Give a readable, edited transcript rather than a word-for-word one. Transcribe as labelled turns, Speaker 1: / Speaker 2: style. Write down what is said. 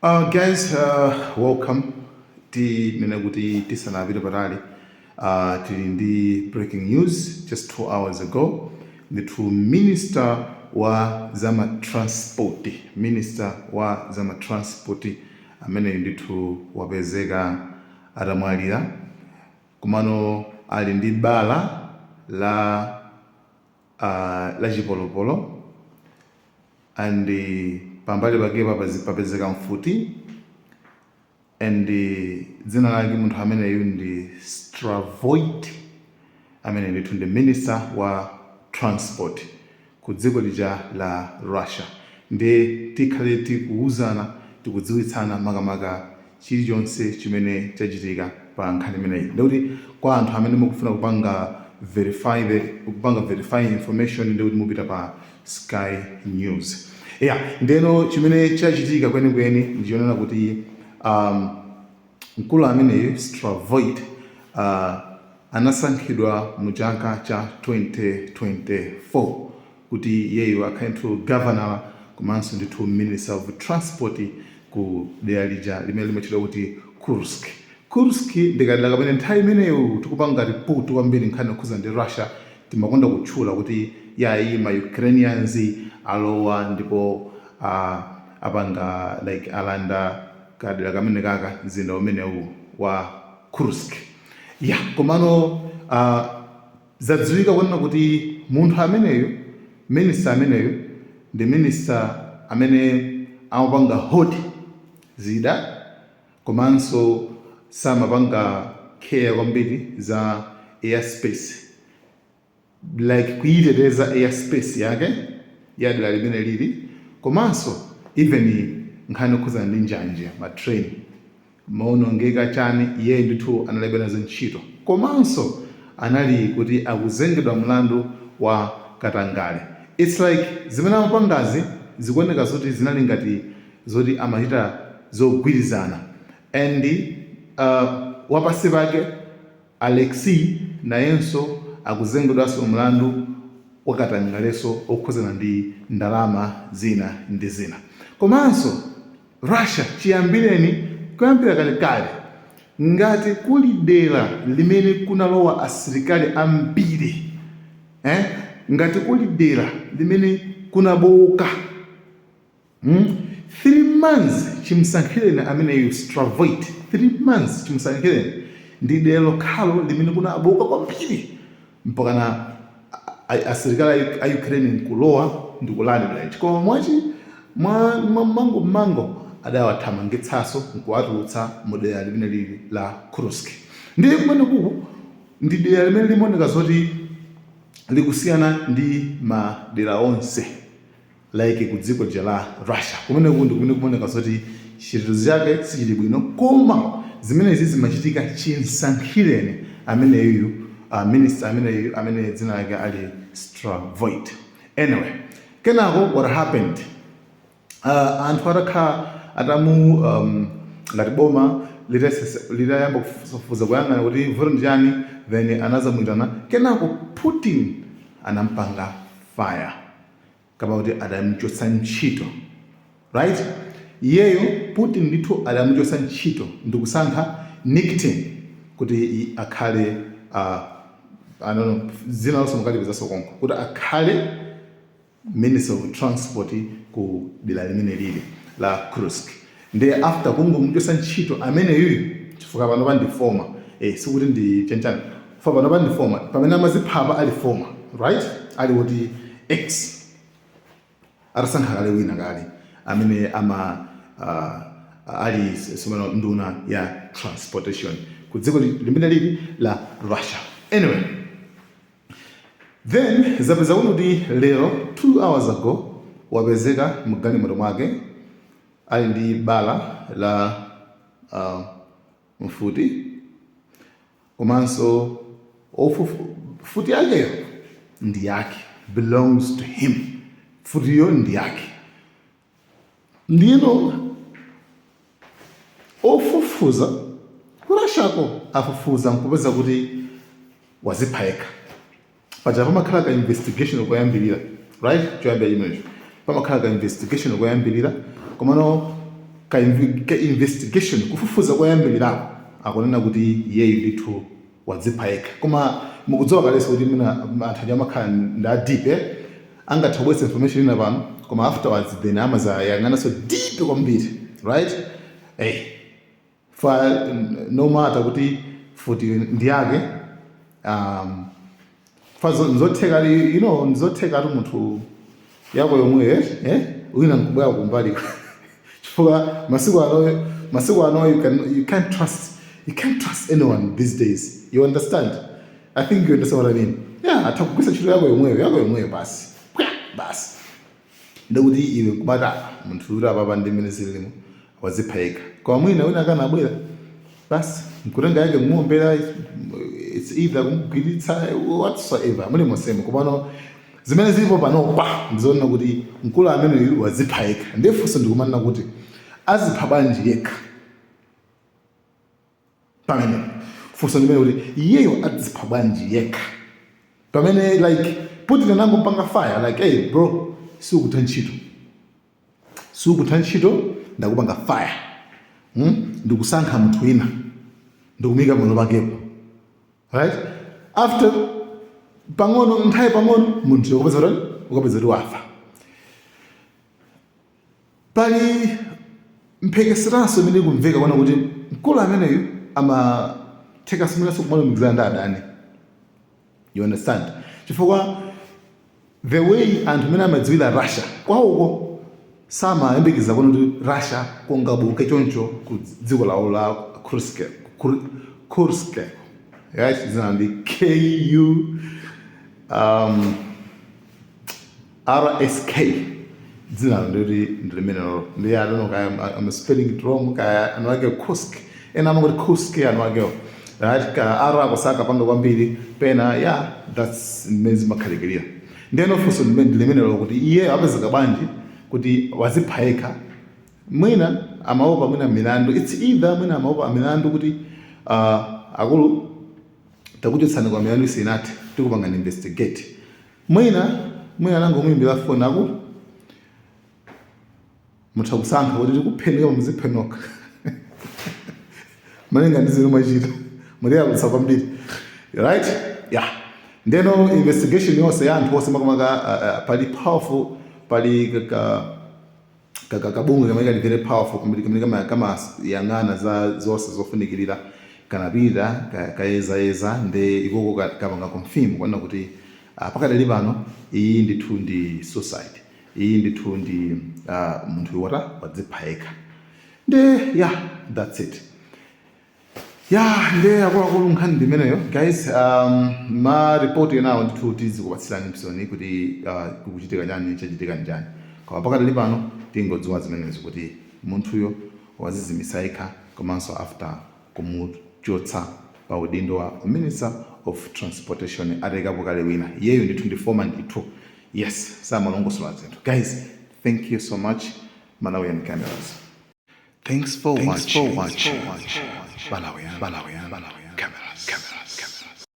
Speaker 1: Guys, welcome. Tinene kuti tisanapite patali, tili ndi breaking news just 2 hours ago. Ndithu minister wa zama transport, minister wa zama transport amene ndithu wapezeka atamwalira, komano ali ndi bala la chipolopolo and pambali pake papezeka mfuti, and dzina lake munthu ameneyu ndi Stravoit, amene ndithu ndi minister wa transport ku dziko lija la Russia. Ndi tikhale tikuwuzana, tikudziwitsana makamaka chilichonse chimene chachitika pa nkhani imeneyi. Ndikuti kwa anthu amene mukufuna kupanga verify information, ndikuti mupita pa Sky News. Yeah, ndeno chimene chachitika kwenikweni ndichonena kuti mkulu ameneyu Stravoit anasankhidwa mu chaka cha 2024 kuti iyeyo akhale ndithu governor komanso ndithu minister of transport ku dera lija limene limatchedwa kuti Kursk. Kursk ndikadera kamene nthawi imeneyo tikupanga report kwambiri nkhani yokhuza ndi Russia, timakonda kutchula kuti yayi, ma Ukrainians alowa ndipo apanga like alanda kadera kamene kaka, mzinda umenewu wa Kursk. Ya, komano zadziwika kunena kuti munthu ameneyu, minister ameneyu, ndi minister amene amapanga hoard zida komanso samapanga care kwambiri za airspace, like kuyiteteza airspace yake ya dera limene lili, komanso even nkhani yokhuzana ndi njanje, ma train maonongeka chani, iye ndithu analibe nazo ntchito. Komanso anali kuti akuzengedwa mlandu wa katangale. It's like zimene amapangazi zikuoneka zoti zinali ngati zoti amachita zogwirizana and wapasi pake Alexei nayenso akuzengedwanso mlandu wakatangaleso okhuzana ndi ndalama zina ndi zina. Komanso Russia chiyambireni, kuyambira kalekale, ngati kuli dera limene kunalowa asilikali ambiri, eh? Ngati kuli dera limene kunaboka, 3 months chimsankhireni ameneyu Stravoit, 3 months chimsankhireni, ndi dera lokhalo limene kunaboka kwambiri mpakana asilikali a Ukraine nkulowa ndikulanda dera. Koma mwachi mwa mwa mango mango adawathamangitsanso nkuwatulutsa mu dera limene lili la Kursk. Ndiye kumene kuku ndi dera limene limaoneka zoti likusiyana ndi madera onse, like ku dziko lija la Russia. Kumeneku ndi kumene kumaoneka zoti chitetezo chake sichili bwino, koma zimenezi zimachitika chinsankhireni ameneyu minister ameneyu amene dzina lake ali Stravoit. Anyway, kenako what happened, anthu atakhala atamu ngati boma litayamba kufufuza, kuyang'ana kuti vuto ndi chani, then anazamwitana. Kenako Putin anampanga fire, kapa kuti adamuchotsa ntchito, right? Iyeyo Putin ndithu adamuchotsa ntchito ndikusankha Nikitin kuti akhale, I don't know, dzina lonse mukalipezanso konko, kuti akhale minister of transport ku dera limene lili la Kursk. Ndiye after kungomuchotsa ntchito ameneyuyu, chifukwa pano ndi former, sikuti ndi chanchani, fa pano ndi former, pamene amaziphapa ali former, right? Ali kuti ex, atasankha kale wina kale amene ama ali somano nduna ya transportation ku dziko limene lili la Russia. Anyway, then zapeza kuti lero, 2 hours ago, wapezeka mgalimoto mwake ali ndi bala la mfuti, komanso mfuti yakeyo ndi yake, belongs to him, mfutiyo ndi yake. Ndino ofufuza ku Russiako afufuza nkupeza kuti wazipha yekha. Paja pamakhala ka investigation koyambirira, right? Choyambira chimenecho, pamakhala ka investigation koyambirira, komano ka investigation, kufufuza koyambirirako, akunena kuti iyeyu ndithu wadzipha yekha. Koma mukudziwa kalenso kuti mina anthu aja amakhala ndi a deep, angathe kubweretsa information ina pano, koma afterwards then amazayang'ananso deep kwambiri, right? Fa no matter kuti futi ndi yake, fa nzotheka nzotheka ati munthu yako yomwe, wina nkubwera kumbali, chifukwa masiku ano you can't trust anyone these days. You understand? I think you understand what I mean. Yeah, atha kugwisa ntchito yako yomweyo, yako yomweyo, basi. Pwa, basi, ndikuti iwe nkubata munthu uri apapa ndi mmene zilimo, wazipha yekha. Koma mwina wina akanabwera basi nkutenga yake kumuombera, it's either kumugwiritsa, whatsoever, muli mosemo. Komano zimene zilipo panopa ndizoona kuti mkulu ameneyu wazipha yekha. Ndiye funso ndikumanena kuti azipha bwanji yekha? Pamene funso ndimene kuti iyeyo azipha bwanji yekha pamene like Putin anangopanga fire, like, "Hey bro, sikutha ntchito, sikutha ntchito, ndakupanga fire, Ndikusankha munthu wina, ndikumika pano pakepo," right? After pang'ono, nthawi pang'ono, munthu ukapeza kuti wafa. Pali mphekeseranso imene ikumveka kuona kuti mkulu ameneyu amatheka simenenso kumalumikizana ndi adani, you understand? Chifukwa the way anthu amene amadziwira Russia kwawoko, samayembekeza kuona kuti Russia kungabuke choncho ku dziko lawo la Kursk. Kursk, right? Zina ndi ku RSK, dzina ndikuti ndi limenelo. Ndi I don't know kaya I'm spelling it wrong, kaya anu ake Kursk, ena amangoti Kursk, anu akewo, right? Ka R akusaka panga kwambiri pena. Yeah, that's mmene zimakhalikirira. Ndiyeno funso ndi limenelo kuti iye apezeka bwanji kuti wazipha yekha? Mwina amaopa mwina milandu, it's either mwina amaopa milandu kuti akulu, takuchotsani kwa milandu isinathe, tikupangani investigate. Mwina anangomuyimbira foni, "Akulu, mutha kusankha kuti tikupheni kama muziphe nokha, malinga ndi zimene mwachita, muliyalutsa kwambiri," right? Yeah, ndeno investigation yonse ya anthu onse, makamaka pali powerful, pali kabungwe kamene kali very powerful kwambiri kamene kamayang'ana za zonse zofunikirira, kanapita kayezayeza, nde ikoko kapanga confirm kuona kuti pakadali pano iyi ndithu ndi suicide, iyi ndithu ndi munthu wata wadzipha yekha. Nde yeah, that's it. Yeah, nde akuluakulu, nkhani ndimeneyo guys. Ma report enawo ndithu tizikupatsirani msoni kuti kukuchitika chani, chachitika njani. Koma pakadali pano tingodziwa zimenezo kuti munthuyo wazizimisa yekha, komanso after kumuchotsa pa udindo wa Minister of Transportation, atekapo kale wina. Iyeyo ndithu ndi former ndithu, yes, samalongosola zinthu. Guys, thank you so much. Malawian Cameras. Thanks for
Speaker 2: Thanks
Speaker 1: watching.
Speaker 2: for watching.
Speaker 1: Malawian, Malawian, Malawian Cameras. Cameras.